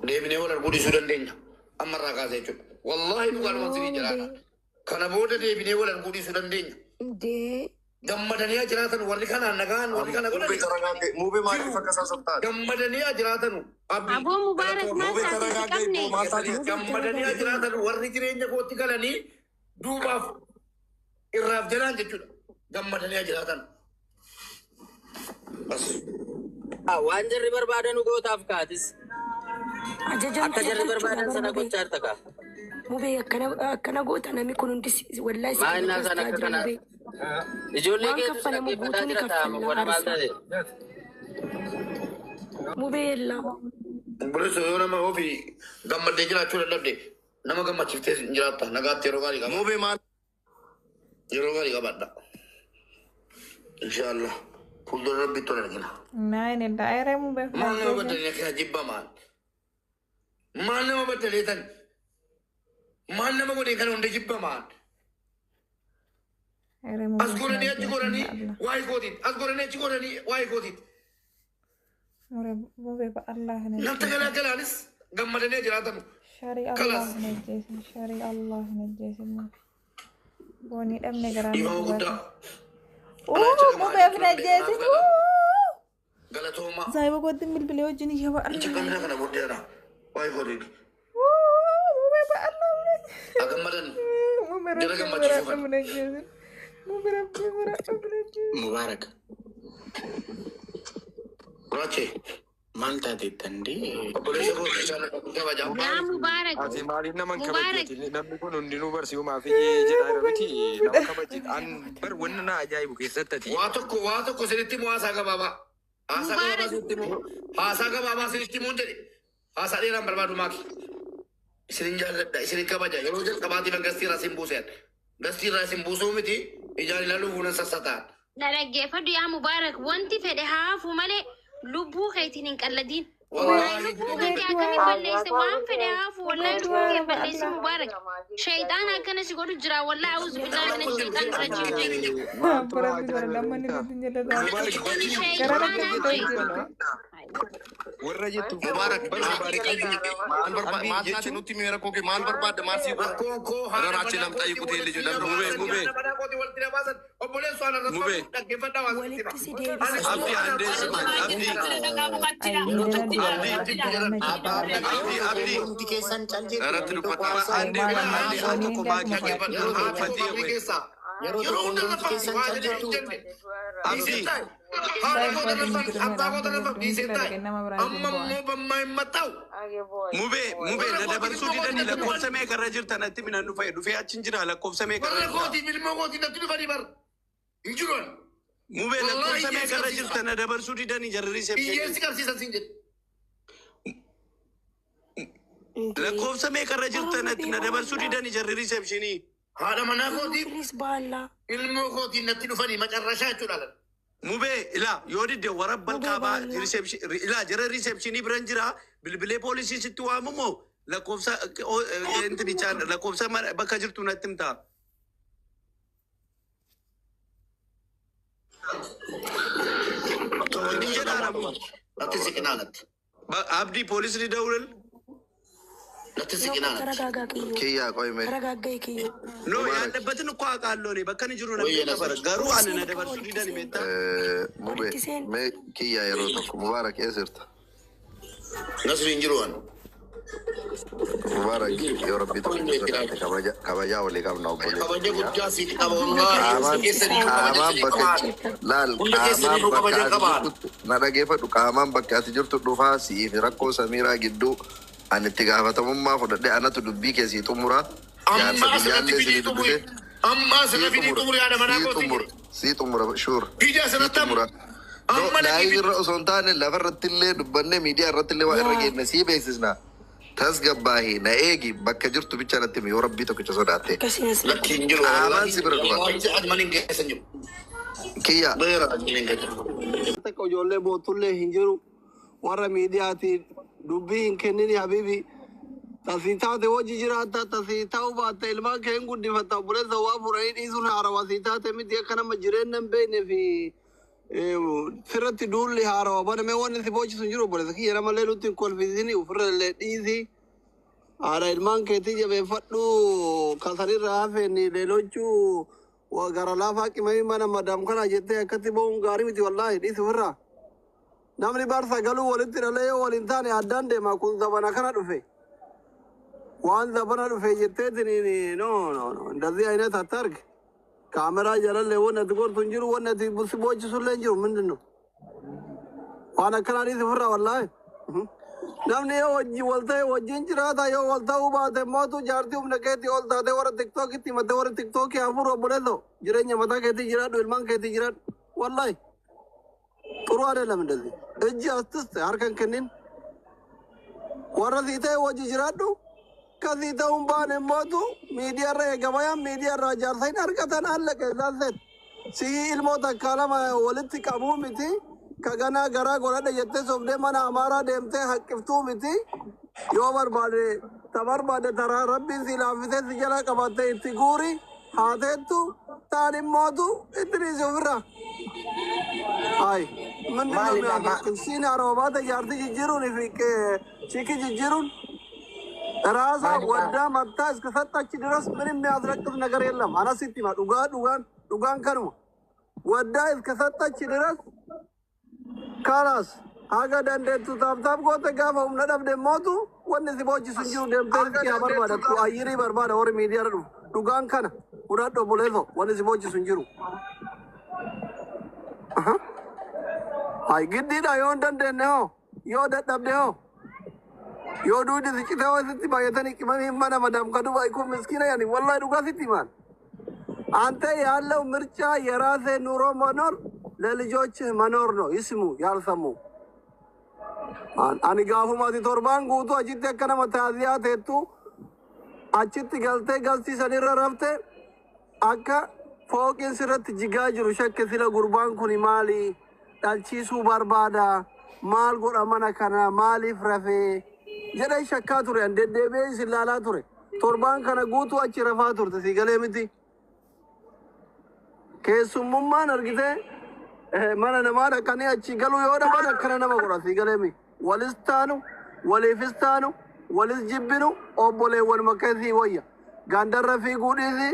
Deebinee wal arguu dhiisuu dandeenya. Ammarraa kaasee jechuudha. Wallaahi dhugaadhuma Yoo isinii jiraata. mubee Kana booda deebinee wal arguu dhiisuu dandeenya. indee Gammadanii haa jiraatan warri kanaan nagaan warri kana Mubee godhani taragaagga'i. Mubee maaliif jiru. akka isaa sabtaate? Gammadanii haa jiraatanu. Abdii Aboo Mubaarak galatooma. maal Mubee taate si taragaagga'i qabne? boo maal taate? mubee Gammadanii haa taragaagga'i. jiraatan warri jireenya kootti galanii duubaaf irraaf jalaan jechuudha. Gammadanii haa jiraatan. Bas. Waan jarri barbaadan gootaaf kaatis. Ajajamte Akka jarri jechuudha barbaadan bar sana mubee. gochaa jirta kaa. Mubee akkana akkana goota namni kun hundi wallahi si Maal innaa kabajaa isaan jira akka kana mubee. ijoollee Waan keetu si kaffalamu dhaggeeffataa guutuu ni jira taa'ama kaffalla godha maal aarsaa. taate? Mubee yellaa. Obboleessa yoo nama ofii gammaddee jiraachuu dadhabde nama gammachiiftee hin jiraatta. Nagaatti yeroo gaarii qaba. Mubee maal? Yeroo gaarii qabaadha. Inshaallah. Fuuldura rabbitti ol argina. Nine daa'ira mubee Maal nama fudhatee baddalee kana jibba maal? Maal nama baddalee tan? Maal nama godhee kana hunda jibba maal? jira. As Mubee godhanii achi godhanii Allah. waa'ee kootiit. As godhanii achi godhanii waa'ee kootiit. Mubee ba Allah hin Namta ajjeesin. galaagalaanis gammadanii jiraatan. Sharii Allah Kalas. hin ajjeesin. Sharii Allah hin ajjeesin. Boonii dhabne garaa nu Dhiifama gubate. guddaa. Anaa jecha Uu gamaa mubee jechuu hin danda'e kanaaf ajjeesin. gala. Uu Galatoomaa. saayiba kootti bilbilee wajjin iyya ba Jecha Allah. kamina kana booddeedha. Waa'ee kootiit. Uu mubee ba Allah hin ajjeesin. Haa gammadan. Mubee Jara rabbii gammachiisuu muraadha kana. hin ajjeesin. Mubee rabbii muraadha hin ajjeesin. Mubaarak Gurraache. maal taateetta indee? Obboleessa koo jaalladha kabaja. Yaa Mubaarak Ati maaliif nama hin Mubaarak kabajjeeti? Namni kun hundinuu barsiisumaa fi jedhaa jira Mubee miti mubee nama kabajjeeti. An bar wanna na ajaa'ibu keessatti ati Waa tokko waa tokko sinitti himu haasaa gabaabaa. Haasaa gabaabaa Mubaarak sinitti himu. Haasaa gabaabaa sinitti himuun jedhe. Haasaa dheeraan barbaadu maaki. Isinin jaalladha isinin kabaja. Yeroo jalqabaatiif gastii irraa isin buuseen. Gastii irraa isin buusuu miti ijaan ilaaluu fuunan sassataan. Na dhaggeeffadhu yaa Mubaarak wanti fedhe haa hafu malee lubbuu keetiin hin qalladiin. Mubee Wallaahi Lubbuu mubee kan kee akkamiin du'aa balleesse waan fedhe haa hafu mubee wallahi lubbuu du'aa kee ba balleessi Allah. Mubaarak. Shayxaan akkana si godhu jira wallahi auzu billahi mina shayxaan rajiim jedhi. maaltu na Rabbi ajaa'iba godha namni beektaa? nuti jala taa'e. Mubaarak Kun Gara shayxaanaa rakkate jedhi. jirti. warra jettu Mubaarak bar maal Mubaarak maal barbaadde Abdii maal taate jechuun nutti himi rakkoo kee maal barbaadde maal sii godha? Rakkoon koo haadha Raraache manaa lamxaayii kootii kutee walitti liju na lamxii. Mubee baasan mubee haadha manaa kootii walitti na baasan obboleessu ana rakkoo mubee dhaggeeffadhaa waa sinitti Walitti hima. si Ani deebisa. Abdii koo ana andee siman Abdii Ayyi dana Abdii du'aa jibbu jedhan. nama jibbaa Abdii Abdii Hundi keessan cal jettu Irratti namni tokko dubbadhaa. haasaa andee Maal kun andee al booniin tokko daakuma maakii fudhatte. Dhaggeeffadhaa haati koo Fatiya qabrii qoy keessaa yeroo yeroo tokko hunda hundumti lafa keessan waa cal jedhee hin jettu jenne. Abdii Dhiisee taa'e. Haadha Saayiba koo kootiin tarrafan abbaa mujrimedha. koo tarrafan Mubee dhiisee du'aa taa'e. nama biraatiin Amma bu'aa. immoo bammaa hin mattaa'u. mubee mubee Warra na kootiif dabarsuu ilmoo kootii didanii natti dhufan. lakkoofsa meeqarra jirtan natti minan dhufe dhufee achi hin jira lakkoofsa meeqarra Warra jirta kootiif ilmoo kootii natti dhufanii bar. Hin jiru ani. mubee Wallaahi lakkoofsa hiyyeessi meeqarra qabsiisa. jirtan na dabarsuu didanii jarri Hiyyeessi riisepshinii qabsiisan siin jedhe. Indee lakkoofsa meeqarra bara jirtan mubee na dabarsuu baallaa. didanii jarri riisepshinii Haadha manaa kootiif Firis baallaa. ilmoo kootiin natti dhufanii macarrashaa jechuudha. mubee ilaa yoo didde warabbal Mubee kaabaa baallaa. ilaa jara riisepshinii biran jira bilbilee poolisii sitti waamumoo lakkoofsa intinichaan lakkoofsa bakka jirtu natti himtaa. Hin jedhaa ramu. Natti siqinaa natti. Abdii poolisni dawlal Natti Yoo siqinaa natti. taragaagaa kiyyoo. Kiyyaa qoyme. Taragaaggaa kiyyoo. No Mubaarak. yaadabbatin እኮ አውቃለሁ እኔ በከን ጅሩ ነበር Wayye ነበር nasir. ገሩ Walitti አነ seeni qaba ነደበርሱ walitti ዲደን seeni. ቤታ Mubee Walitti seeni. mee kiyyaa yeroo tokko Mubaarak eessa jirta? Nasri hin jiru ani. Mubaarak yoo rabbii tokkicha sodaate kabaja kabajaa walii qabna obboleessa Kabaja kiyyaa. guddaa siif qaba wallaahi. Hunda Qaamaan keessaniyyuu kabaja qaamaan siif bakka qabaan. laal Hunda qaamaan keessaniyyuu bakka kabaja ati qabaan. jirtutti na dhageeffadhu qaamaan bakka ati jirtu dhufaa siif rakkoo Samiiraa gidduu ani itti gaafatamummaa fudhadhe anatu dubbii kee sii xumura Amma jaarsa asirratti biyyaallee fidii sii xumuri. dubbise Amma sii asirra fidii xumura xumuri haadha manaa sii kootii xumura jedhe. sii xumura shuur Fidii sii asirratti amma. xumura no Amma dhaqii laayif fidi. irra osoo hin taane lafa irratti illee dubbannee miidiyaa irratti illee waa irra Yaa. geenne sii beeksisna tasgabbaahi na eegi bakka jirtu bicha natti himi yoo rabbii tokkicha sodaatte Akkasii nasri. Lakki hin jiru qaamaan wallaahi. si bira dhufa Wallaahi adman hin geessan jiru. kiyya Beera adman hin geessan. Takka ijoollee bootullee hin jiru warra miidiyaatiin dubbii hin kennini habibi. Tasii taate wajji jiraatta tasii ta'uu baatte ilmaan kee hin guddifatta obboleessa waa furanii dhiisuun haarawa sii taate miti akka nama jireenya hin beekne fi Sirratti duulli haarawa baname wanni si boochisu hin jiru obboleessa kiyya namallee nutti hin kolfisini ofirra illee dhiisi. Haadha ilmaan keetii jabeeffadhu kasanirra hafeen leelochuu gara laafaa qimamii mana madaam kana jettee akkatti ba'uun gaarii miti wallaahi dhiisi ofirraa. Namni barsa galuu walitti dhalee yoo waliin taane addaan deema kun zabana kana dhufe. Waan zabana dhufe jetteetiin no no no እንደዚህ አይነት አታርግ። ካሜራ jalallee wanni ati gortu hin jiru wanni ati si boochisullee hin jiru ምንድን ነው? Waan akkanaa dhiisi ofirraa wallaahi. Namni yoo wajji wal ta'e wajjin jiraata yoo wal ta'uu baate mootu jaartii humna keetii ol taate warra tiktookitti himate warra tiktookii hafuur obboleesso jireenya mataa keetii jiraadhu ilmaan keetii jiraadhu wallaahi ጥሩ አይደለም እንደዚህ እጅ አትስጥ harka hin kennin warra sii ta'e wajji jiraadhu ka sii ta'uun baane mootu miidiyaarra eegamayaan miidiyaarraa jaarsa hin argatan allaqe isaan sii ilmoo takka lama walitti qabuu miti ka ganaa garaa godhadhe jettee sobdee mana amaaraa deemtee haqqiftuu miti yoo barbaade ta barbaade taraa rabbiin si laaffisee si jala qabattee itti guuri haateettu taan immootu itti dhiisi ofirraa. Ay, ምንድን ነው Maali የሚያደርግ? ሲን አረባተ jaartii jijjiiruun fi chiiki jijjiiruun ራሷ ወዳ መታ እስከሰጠች ድረስ ምንም የሚያስለቅስ ነገር የለም። አነሲቲማ dhugaa dhugaan dhugaan kanuma ወዳ እስከሰጠች ድረስ ካላስ haga dandeettu tap tap goote gaafa humna dhabde mootu wanni si boochisu hin jiru deemtee riskii haa barbaadattu ayyirii barbaada warri miidiyaarra dhufu dhugaan kana fudhadhu obboleesso wanni si boochisu hin jiru. Ay giddiidha yoo hin dandeenye hoo yoo dadhabde hoo yoo duudi si cite hoo sitti baay'atanii qimamii mana madaam ka Dubaay kun miskiina yani wallahi dhugaa sitti himaan. አንተ ያለው ምርጫ የራሴ ኑሮ መኖር ለልጆችህ መኖር ነው። ይስሙ ያልሰሙ ani gaafuma ati torbaan guutuu achitti akka nama taaziyaa teettu achitti galtee galtii sanirra rafte akka fooqiin sirratti jigaa jiru shakke sila gurbaan kun maali dhalchiisuu barbaada maal godha mana kana maaliif rafee jedhee shakkaa ture an deddeebi'ee isin laalaa ture torbaan kana guutuu achi rafaa turte si galee miti. Keessummummaan argitee mana namaa dhaqanii achi galuu yoo dhaban akkana nama godha si galee mi. Walis taanu waliifis taanu walis jibbinu obboleewwan makkeessii wayya. Gandarra fiiguu dhiisi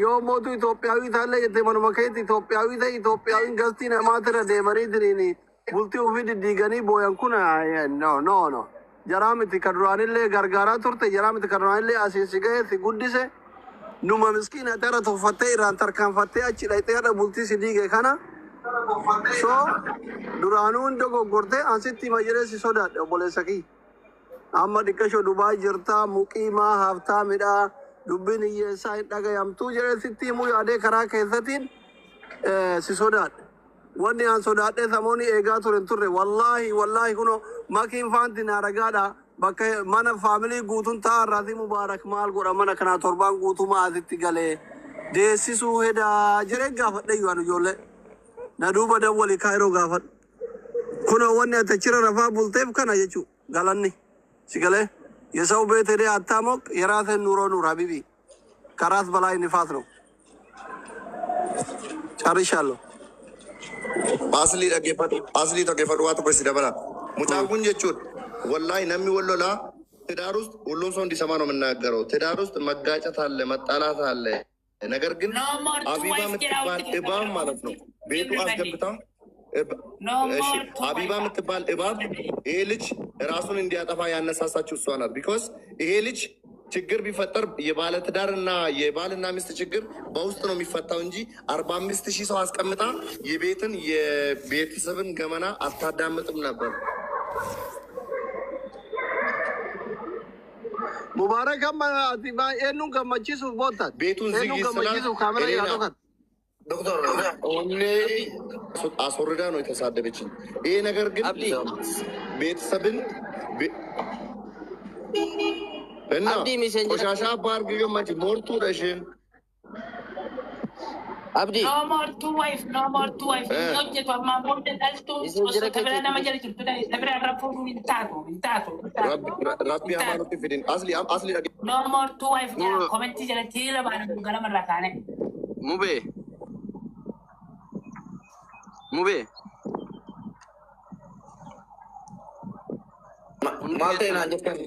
yoo mootu Itoophiyaawii taallee jettee manuma keetti Itoophiyaawii ta'e Itoophiyaawiin gastii namaatirra deemanii diriini bultii ofii diddiiganii booyan kun no no no. Jaraa miti ka duraanillee gargaaraa turte jaraa miti ka duraanillee asiin si ga'e si guddise. Numa miskiina tara tuffattee irraan tarkaanfattee achi dhaqxee hadha bultii si diige kana so duraanuu hin dogoggortee ansitti hima jedhee si sodaadhe obboleessa kiyya. Amma dhiqqashoo Dubaay jirtaa muqiimaa haftaamidha dubbiin hiyyeessaa hin dhagayamtuu jedhee sitti himuu yaadee karaa keessatiin si sodaadhe. Wanni an sodaadhee samoonni eegaa ture hin turre wallaahi wallaahi kunoo makiin faanti naa ragaadha bakka mana faamilii guutuun ta'a irraatii mubaarak maal godha mana kanaa torbaan guutumaa asitti galee deessisuu hedaa jedhee gaafadhe iyyuu ani ijoollee na duuba dawwali kaayiroo gaafadhu. Kunoo wanni ati achirra rafaa bulteef kana jechuu galanni si galee የሰው ቤት ሄደህ አታሞቅ፣ የራስህን ኑሮ ኑር ሀቢቢ። ከራስ በላይ ንፋስ ነው። ጨርሻለሁ። Aslii dhaggeeffadhu. Aslii dhaggeeffadhu waa tokko si dabala. Mucaan kun jechuun wallahi namni wal lolaa ትዳር ውስጥ ሁሉም ሰው እንዲሰማ ነው የምናገረው። ትዳር ውስጥ መጋጨት አለ፣ መጣላት አለ። ነገር ግን No more two አቢባ wife get out የምትባል እባብ ማለት ነው ቤቱ Everybody. አስገብታ No እሺ more two አቢባ wife. የምትባል እባብ ይሄ ልጅ ራሱን እንዲያጠፋ ያነሳሳችው እሷ ናት። Because ይሄ ልጅ ችግር ቢፈጠር የባለትዳርና የባልና ሚስት ችግር በውስጥ ነው የሚፈታው እንጂ 45,000 ሰው አስቀምጣ የቤትን የቤተሰብን ገመና አታዳምጥም ነበር። Mubaarak amma ati eenyuun gammachiisuuf boontaat? ቤቱን ዝጊ Eenyuun ስላት gammachiisuuf kaameraa እኔን yaa dhokat? ዶክተር ኦኔ አስወርዳ ነው የተሳደበችኝ። ይሄ ነገር ግን Abdii. ቤተሰብን እና Abdii miseenjira. ቆሻሻ አባር ገመች ሞርቱ ረሽን Abdii. No more two wife, no more two wife. Hin hojjetu ammaan booda dhaltuun Miseenjira osoo ta bira nama keetti. jala jirtu ta bira irra fuudhuu hin taatu, hin taatu, hin taatu, Rabbi hin taatu. ሃይማኖት ፊድን አስሊ አስሊ No more two wife jedha komentii jalatti hiriira baana ganama irraa kaane. Mubee. Mubee. Maal ta'e naan jettan?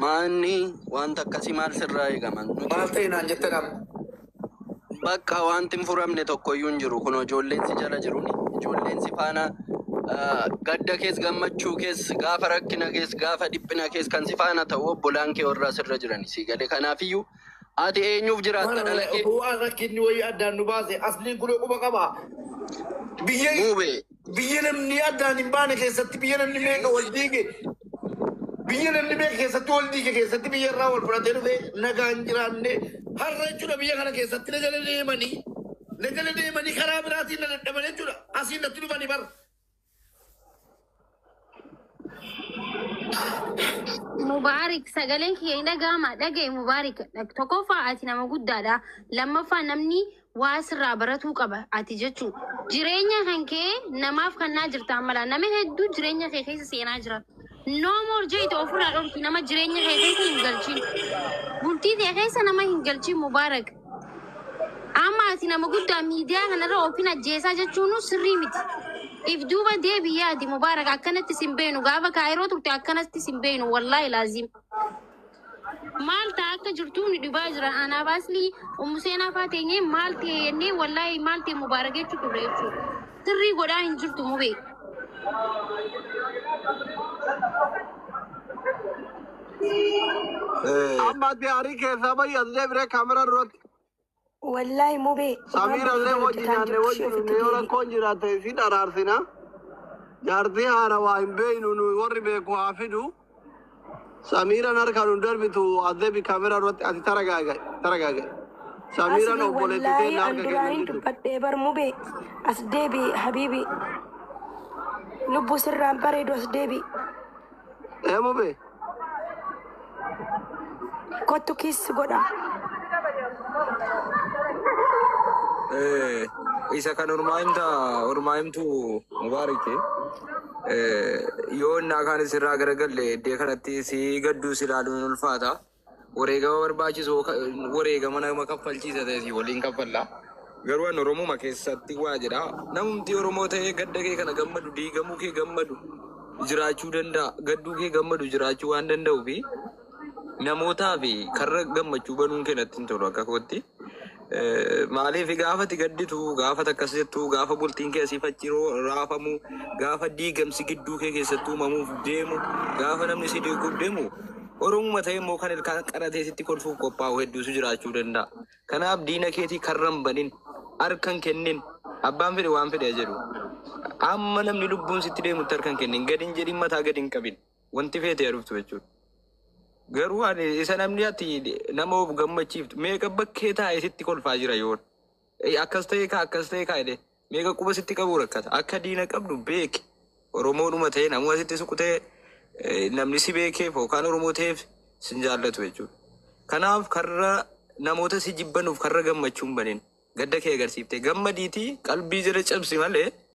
Maanni wanta akkasii maal sirraa eegaman? Maal ta'e naan jettan amma? Bakka wanti hin furamne tokkoyyuu hin jiru. Kun ijoolleen si jala jiruun ijoolleen si faana gadda kees gammachuu kees gaafa rakkina kees gaafa dhiphina kees kan si faana ta'u obbolaan kee warraa sirra jiran si gale. Kanaafiyyuu ati eenyuuf jiraatta dhala kee? Waan rakkinni wayii addaan nu baase asliin kun quba qaba. Biyya biyya namni addaan hin baane keessatti biyya namni meeqa wal diige biyya namni meeqa keessatti wal diige keessatti biyya irraa wal fudhatee dhufe nagaan jiraanne har'a jechuudha biyya kana keessatti na jala deemanii na jala deemanii karaa biraatiin na dadhaban jechuudha asiin natti dhufanii bara. Mubaarik sagaleen kiyya hin dhaga'ama dhaga'i Mubaarik tokkoffaa ati nama guddaadha lammaffaa namni waa sirraa baratuu qaba ati jechuun jireenya kan kee namaaf kannaa jirta mala nama hedduu jireenya kee keessa seenaa jira. No more jeeti ofirraa dhorki nama jireenya kee keessa hin galchin bultii kee keessa nama hin galchin Mubaarak. Amma ati nama guddaa miidiyaa kanarra ofin ajjeesaa jechuun sirrii miti. If duuba deebii yaadi Mubaarak akkanatti sin beenu gaafa kaayiroo turte akkanatti sin beenu wallaahi laazim. Maal ta'a akka jirtu nu dhibaa jira anaaf asli ummu seenaa faa teenyee maal ta'e jennee wallaahi maal ta'e Mubaarak jechuu turre jechuudha. Sirrii godhaa hin jirtu mubee. Amma ati aarii keessaa bahi as deebiree kaameraa duratti. Wallaahi mubee waan Samiira illee bareedaa wajji hojjetaa nyaanne jirtu wajji ishee ofitti dhufne yoo deebi'i. rakkoon jiraate isin araarsina. Jaartii haara waa hin beeynu nu warri beeku haa fidu. Samiiraan harkaan nu darbitu as deebi kaameraa duratti ati taragaaga'i taragaaga'i. Samiiraan Asli obboleettii wallaahi teenna an harka duraan kennan jirtu. dubbadhee bar mubee as deebi'i habiibi lubbuu sirraan bareedu as deebi'i. Ee mubee. Kottu kiis godha. Isa kan ormaa himta ormaa himtu Mubaarike. Yoo innaa kaan sirraa garagalle iddoo kanatti si gadduu si ilaaluun ulfaata. Wareegama barbaachisu wareegama nama kaffalchiisa ta'e si waliin kaffalla. Garuu an Oromuma keessatti waa jedha. Namumti Oromoo ta'ee gadda kee kana gammadu diigamuu kee gammadu jiraachuu danda'a. Gadduu kee gammadu jiraachuu waan danda'uu fi namootaa fi karra gammachuu banuun kee natti hin tolu akka kootti. Maaliif gaafa ati gadditu gaafa akkas jettu gaafa bultiin kee asii fachi raafamu gaafa diigamsi gidduu kee keessatti uumamuuf deemu gaafa namni si diiguuf deemu Oromuma ta'e immoo kan ilkaan qaratee sitti kolfuuf qophaa'u hedduutu jiraachuu danda'a. Kanaaf diina keetii karra hin banin harka hin kennin abbaan fedhe waan fedhe jedhu. Amma namni lubbuun sitti deemutti harka hin kennin gadi hin jedhin mataa gadi hin qabin wanti feete yaa dhuftu jechuudha. Garuu ani isa namni ati nama of gammachiiftu meeqa bakkee taa'e sitti kolfaa jira yoon. Akkas ta'e kaa akkas ta'e kaa jedhee meeqa quba sitti qabu rakkata. Akka diina qabdu beeki. Oromoodhuma ta'e namuma sitti suqu ta'e namni si beekeef yookaan Oromoo ta'eef sin jaallatu jechuudha. Kanaaf karra namoota si jibbanuuf karra gammachuu hin banin gadda kee agarsiifte gammadiitii qalbii jala cabsi malee.